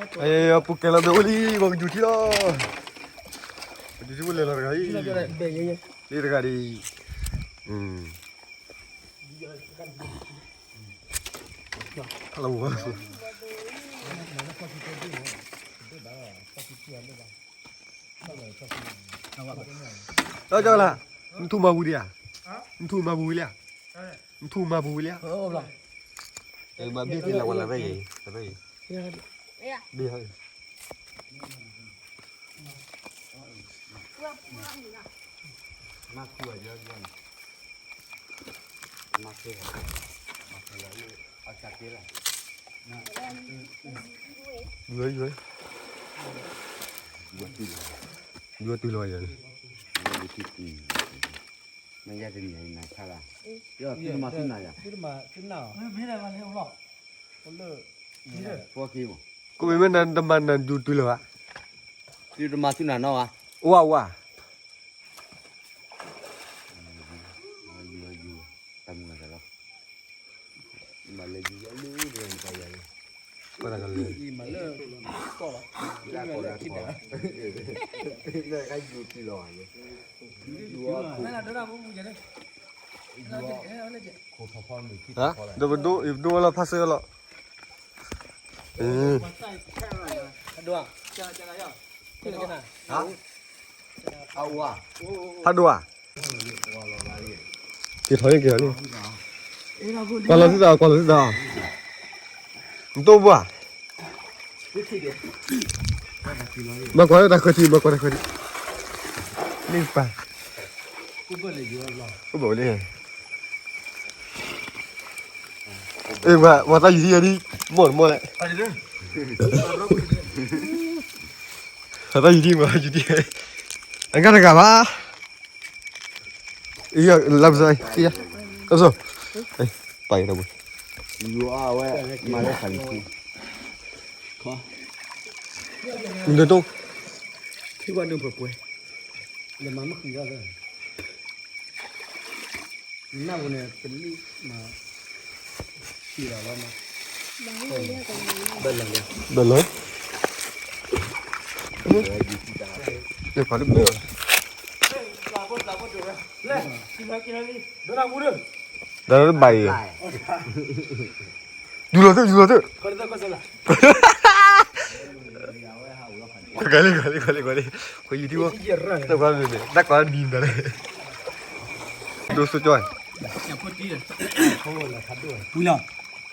အပူၤကဲလီၤဒီးအိၣ်လံ ပကယူၤထံလီၤ. ပယူၤထံအိၣ်လဲၤလီၤတဂၤအံၤ, လံတဂၤဒ်အံၤ, ဟဲလီၤဝဲ, ကၠီလၢ, နထူၣ်မၤပူၤဒံးဧါ, နထူၣ်မၤပူၤဝံၤလံဧါ, နထူၣ်မၤပူၤဝံၤလံဧါ, မၤဘ့ၣ်သ့လၢဝဲလၢဝဲအံၤ, လၢဝဲအံၤ, ဘ့ၣ်ဟဲ, မၤခူၣ်အယီၤယီၤန့ၣ်, မၤခူၣ်, မၤခူၣ်လၢအကကဲလီၤ, ယွၤ, ယွၤ, ယွၤတုၤလီၤယၤန့ၣ်, မ့ၢ်ယၤတနံၤနၤခါလၢ, သုတမၤသုနၤယၤ, သုတမၤသုနၤ, ကိးမ့ၢ်မ့ၢ်နၤတမၤနၤဒုးတုၤလၢၤဘၣ်, သုတမၤသုနၤနီၢ်ဘၣ်, အိၣ်ဝဲ, အိၣ်ဝဲ, တၢ်မုၢ်လီၤ, မၤလၢယၤလၢ, မၤလၢ, ကီၢ်လီၤ, ကီၢ်လီၤ, ဒီးပဒိ, ယပဒိဝဲလီၤဖးစၢၤလီၤ, ဖးဒိၣ်ဧါ, က့ၤထီၣ်လံ က့ၤထီၣ်လံ, ကွၢ်လီၤသုသး, ကွၢ်လီၤသုသး, နတိၢ်ဘၣ်, မၤကွၢ်လၢတၢ်ခွဲးထံး, မၤကွၢ်တၢ်ခွဲးထံး, န့ၣ်ပၢ်, အိၣ်ဘၣ်လံ, အ့ၣ်, ပှၤသးယူၤထံယၤဒ်, မီၢ်တမီၢ်လဲၣ်, ပှၤသးယူၤထံ, ပှၤယူၤထံ, အဂၤတဂၤဘၣ် လမ်းစ, လမ်းစ, ပာ်အံၤဒီး, ယူၤအဝဲ, မၤလၢခါလံ, နတိၢ်, ထံဝဲဒိၣ်ပှဲၤပှဲၤ, လၢမၤမ့ၢ်ဃံလီၤ, နၢ်ပူၤန့ၣ် ပလံၣ်မၤ, ဃံလီၤလီၤမး, ဘၣ်လၢ, ဘၣ်လၢ, ဘၣ်အံၤ, ယူၤလီၤသ့ၣ်, ယူၤလီၤသ့ၣ်, ကွၢ်လံ, ကွၢ်လံ, ကွၢ်လံ, ကွၢ်လံ, ကွၢ်လံ, ကွၢ်လံ, ကွၢ်လံ, ကွၢ်လံ, တၢ်ကွၢ်ဒ်န့ၣ်, တၢ်ကွၢ်ဒ်န့ၣ်, ဒိၣ်စိကၠီ,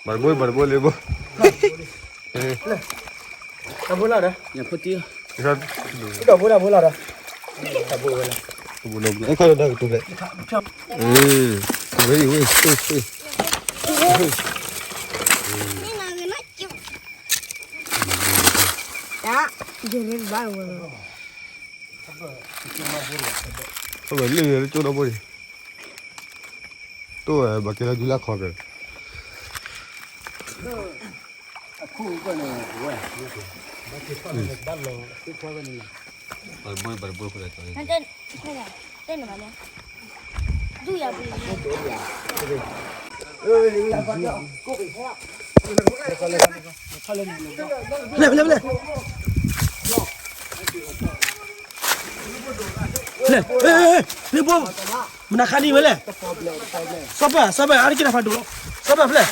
ဘၣ်တဘိ, ဘၣ်တဘိလၢဘိ, တၢ်ဘိလၢဒီး, တၢ်ဘိလၢဘိလၢဒီး, တၢ်ဘိဝဲလၢ, တၢ်ဘိလၢဘိလၢ, အခါဒီးတၢ်ကတိၤဖျဲး, ဝဲအံၤဝဲ, တၢ်, ယရဘၣ်ဝဲ, လၢယလၢကၠိဒီဘိန့ၣ်, တိၢ်ဝဲဘၣ်ကဲလၢဒုးလၢခီက့ၤ, ဖျဲၣ် ဖျဲၣ် ဖျဲၣ်, ဖျဲၣ်, ဖျဲၣ်ဘိ, မနုၤခါန့ၣ်ဝဲလဲၣ်, စီၤပၤ စီၤပၤ အါတက့ၢ်တၢ်ဖးဒိၣ်, စီၤပၤ ဖျဲၣ်,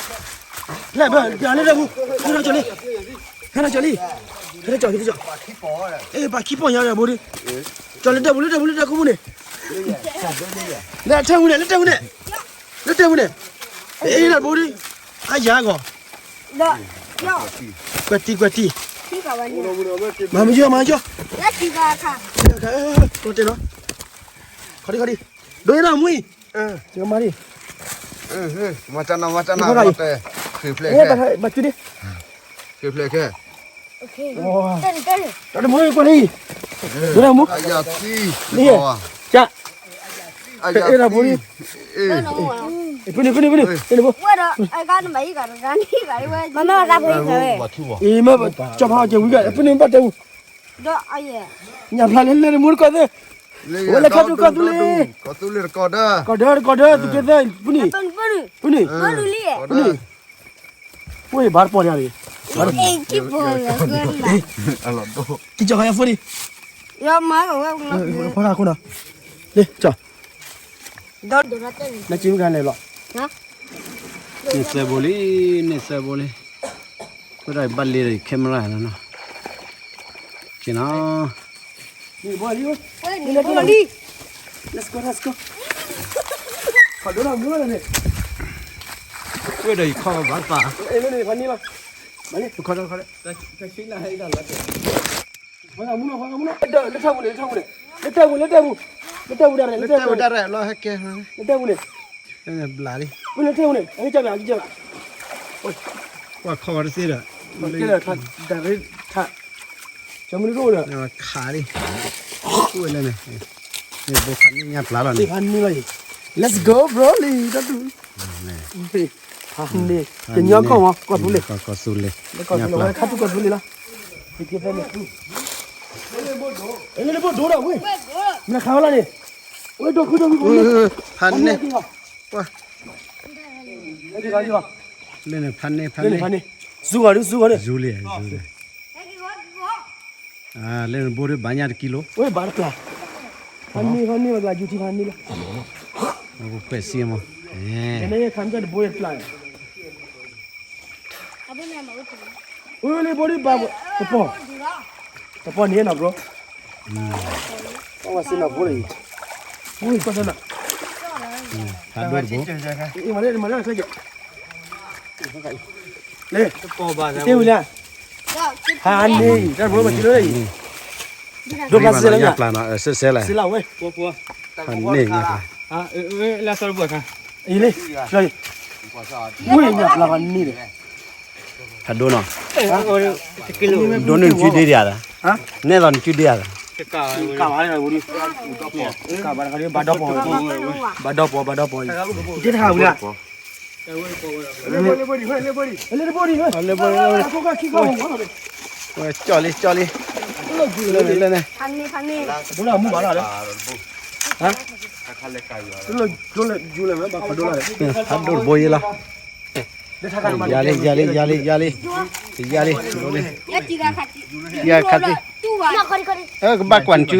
ဖျဲၣ် ဖျဲၣ်, လၢဒၢပူၤ, ဟဲနီၢ်ကၠီလံ, ဟဲနီၢ်ကၠီ, ဟဲနီၢ်ကၠီ, အ့ ပှၤခံပီၢ်ညါဒီးဘိဒံး, ကၠီလၢဒၢပူၤ လၢဒၢပူၤ လၢဒၢပူၤန့ၣ်, လၢထဲပူၤန့ၣ် လၢထဲပူၤန့ၣ်, လၢထဲပူၤန့ၣ်, အ့ လၢဘိဒံး, အါယၤဂီၢ်, ကွဲးတံၢ် ကွဲးတံၢ်, မၤမယီၤ မၤယီၤ, တဲနီၤ, ခီဒံ ခီဒံ, ဒိးအ့ၣ်နီၤမူအံၤ, မၤဒံး, မၤတၢ်နီၤ မၤတၢ်နီၤ, ဃ့ဖျဲၣ်ခဲ, ဘၣ်စုဒံး, ဃ့ဖျဲၣ်ခဲ, တၢ်တမူကွၢ်လံ, ဒိးနီၤမူ, ကၠ, အ့ၣ်နီၤဘိဒံး, ဖုန့ၣ် ဖုန့ၣ် ဖုန့ၣ်, ဖုန့ၣ်ဘိ, အ့ၣ်မ့ၢ်ကၠီဖးအီၤကဲဝံၤဂၤ ဖုန့ၣ်ဘၣ်တဲဝံၤ, ညၣ်ဖျါလၢလၢတမူတကီၢ်သ့ၣ်, ဝဲလၢခါဒိၣ်ကီၢ်သူလ့ၤ, ကီၢ်ဒၢ ကီၢ်ဒၢ သုကဲသ့ၣ် ဖုန့ၣ်, ဖုန့ၣ်, ဖုန့ၣ်, ဖုန့ၣ် ဝ့ၢ်ဘၣ်တပီၢ်န့ၣ်, ကံၣ်ကၠီခါယဖိန့ၣ်, ဖီခါခိၣ်နီၤ, လ့ကၠီ, နကံၣ်မ့ၢ်ကလဲၤဘျီ, န့ၢ်စဲဘိလံ, န့ၢ်စဲဘိလံ, အဃိဒီးဘၣ်လ့ဒီး camera နီၤ, က့နီၤ, န့ၣ်ဘိလံ, let's go let's go, ခီဒိၣ်မူလီၤန့ၣ်, ဝ့ၢ်ဒီးယခီဘၣ်ပာ်, ဖးန့ၢ်လီၤ, ဖးန့ၢ်လီၤ, ဖးန့ၢ်လီၤ, လၢထၢၣ်ပူၤန့ၣ်, လၢထၢၣ်ပူၤန့ၣ်, လၢထၢၣ်ပူၤဒၣ်ရဲၣ်, လၢထၢၣ်ပူၤဒၣ်ရဲၣ်, လၢထၢၣ်ပူၤန့ၣ်, ဘျးလံ, လၢထၢၣ်ပူၤန့ၣ်, အကစၢ်ဘျး, အကစၢ်ဘျး, ပှၤခီဝဲတသ့ဒီး, ကဲလၢဒၣ်ရ့ၣ်ထၣ်, ကမုၢ်ဒိၣ်ဒီး, ခးလံ, ဝဲလၢန့ၣ်, န့ၣ်ဘိဖးန့ၢ်ညၣ်ပျၢ်လီၤန့ၣ်, let's go bro လံ, တၢ်တူၢ်, ဖးန့ၢ်, ကညီကီၢ်မး ကီၢ်သူလ့ၤ, ကီၢ်သူလ့ၤ, ကီၢ်သူလ့ၤ, ဝဲခါထူၣ်ကီၢ်သူလ့ၤလီၤ, လၢဘိဒိၣ်ဒီးဝဲ, မနုၤခးဝဲလီၤန့ၣ်, ဝဲဒိၣ်ခုဒိၣ်ခု, ဖးန့ၢ်, လၢန့ၣ်ဖးန့ၢ်, ဖးန့ၢ်, ဖးန့ၢ်, စူၤဂီၤဒု စူၤဂီၤဒု, စူၤလံ, စူၤလံ, လၢန့ၣ်ဘိဒုဘၣ်ညၣ်တကံလိ, ဝဲဘၣ်တပျၢ်, ဖးန့ၢ် ဖးန့ၢ် ပျၢ်ယူၤထံဖးန့ၢ်လီၤ, ပှဲၤစံမး, နခးမ့ၢ်တၢ်တဘိယတပျၢ် ဝဲလၢဘိဒုဘၣ်, တပီၢ်, တပီၢ်န့ၣ်နီၤ bro, ပဝဲစ့နီၤဘိလံ, ဝဲကီၢ်စဲနီၤ, ဖးဒိၣ်တဘိ, မၤလၢမၤလၢခဲကဲ, လၢ, တ့ဝံၤလၢ, ဖးန့ၢ်အံၤ တၢ်တဘိဘၣ်စံးလၢအံၤ, ဒိၣ်ဖျါစ့လၢညၣ်ပျၢ်နီၤ, စ့စဲလဲၣ်, စ့လၢဝဲ, ဖးန့ၢ်ညၣ်ပျၢ်, လၢ, ဝ့ၢ်ညၣ်ပျၢ်ဖးန့ၢ်ဒီး ဖးဒိၣ်နီၤ, ဒိၣ်န့ၢ်နစုဒ့ဒံးဧါ, နဲသိးနစုဒ့ဧါ, ကဘၣ်, ကဘၣ်, ဘၣ်ဒီပီၢ်, ဘၣ်ဒီပီၢ် ဘၣ်ဒီပီၢ်, တ့တခါဝံၤလၢ, လၢဘိဒံး, လၢဘိဒံး, ကၠီလံ ကၠီလံ, လၢန့ၣ်, လၢန့ၣ်, ဖးဒိၣ်တဘိယဲလီၤ, ယၤလံ ယၤလံ ယၤလံ ယၤလံ, ယၤလံ, ယၤခးသံ, ကဘၣ်ကွၢ်နစု,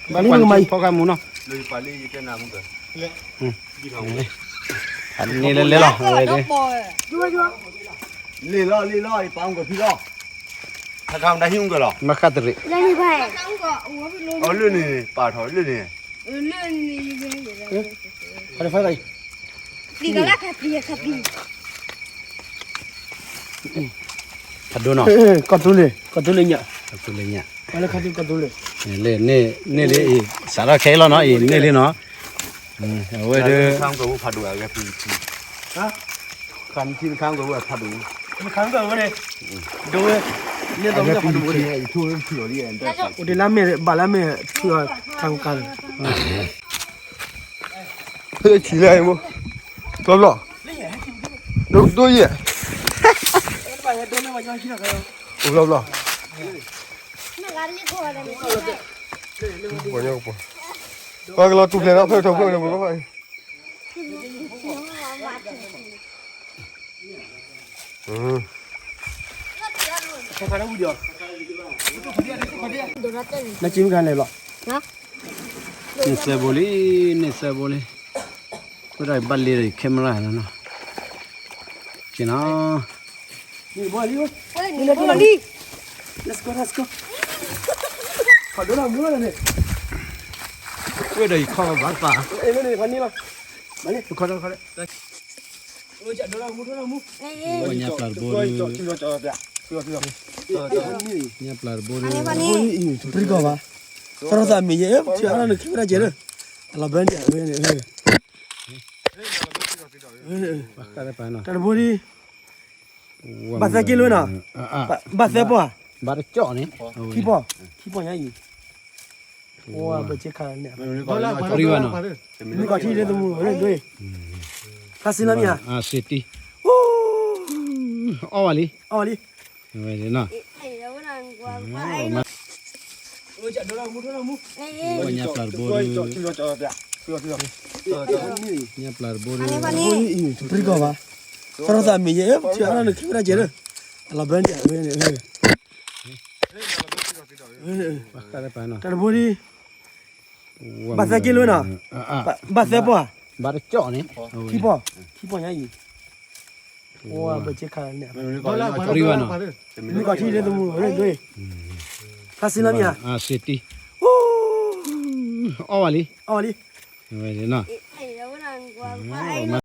ဘၣ်ကွၢ်နစု ဖီၣ်ဃာ်မူနီၤ, ဖးန့ၢ်လၢလဲလီၤ, လံလီၤ လံလီၤ ယပာ်အူကဖံလီၤ, ခါခါမတၤဟံၣ်အူကလီၤ, မၤဃၣ်တရံး, အီၤလၢန့ၣ် ပာ်ထီၣ်လၢန့ၣ်, ဖးဒိၣ်နီၤ, ကီၢ်သူလ့ၤ, ကီၢ်သူလ့ၤညၣ်, ကီၢ်သူလ့ၤညၣ်, လၢန့ၣ်လံအံၤ စးထီၣ်ခဲအံၤလီၤနီၤ အံၤန့ၣ်လံနီၤ, အဝဲဒၣ် ခါနထံနခါကဝဲဖးဒိၣ်, ခါကဝဲန့ၣ်, ဒိဝဲ, အိၣ်ဒံးလါမ့ၢ်ဘၣ်လါမ့ၢ်ထုးအီၤခါကကါလီၤ, ဟဲဆံးလဲၣ်, ဘျီဘျီ, ဒိဒိယဲၢ်, ဘျီဘျီ, ပှၤကလီၤတူၢ်ဖျဲးဒီးဖဲထီၣ်ဖဲန့ၣ်, နကံမ့ၢ်ကလဲၤဘျီ, န့ၢ်စဲဘိလံ, န့ၢ်စဲဘိလံ, အဃိဒီးဘၣ်လ့ဒီး camera နီၤ, က့နီၤ, န့ၢ်ဘိလံ, let's go let's go, ခီဒိၣ်လီၤမူလီၤန့ၣ်, ဝ့ၢ်ဒီးယခီဘၣ်ပာ်, ခီဒိၣ်ခီဒိၣ်, ညၣ်ပျၢ်တဘိ, ညၣ်ပျၢ်တဘိ, တြံကီၢ်ဘၣ်, သရၣ်သးမံၤယဲၢ်, ထံအါထီၣ်န့ၣ် ခံဝဲဒၣ်ကဲလၢ, အလီၤဘၢန့ၣ်, တၢ်တဘိဒံး, ဘၣ်သၢက့လိနီၤ, ဘၣ်သၢပီၢ်, ဘၣ်တကၠီၣ်န့ၣ်, ခံပီၢ်, ခံပီၢ်ညါအံၤ, ပှၤဘၣ်ဆ့ခါန့ၣ်, မုၢ်ကီၢ်ထံလၢသမူ, ဖျါစ့လီၤမ့ၢ်ဧါ, အီၣ်ဝဲလံ, အီၣ်ဝဲလံ, ညၣ်ပျၢ်တဘိ, ညၣ်ပျၢ်တဘိ, တြံကီၢ်ဘၣ်, သရၣ်သးမံၤယဲ ထံအါထီၣ်န့ၣ် ခဲမ့ၢ်တၢ်ကဲလၢ အလီၤဘၢန့ၣ် တၢ်တဘိဒံး ဘၣ်သၢက့လွဲနီၤ ဘၣ်သၢပီၢ် ဘၣ်တကၠီၣ်န့ၣ် ခံပီၢ် ခံပီၢ်ညါအံၤ ပဘၣ်ဆ့ခါန့ၣ် မ့ၢ်ကီၢ်ထံလၢသမူ ဖါစ့လီၤမ့ၢ်ဧါ အီၣ်ဝဲလံ အီၣ်ဝဲလံ ဝဲလံနီၤ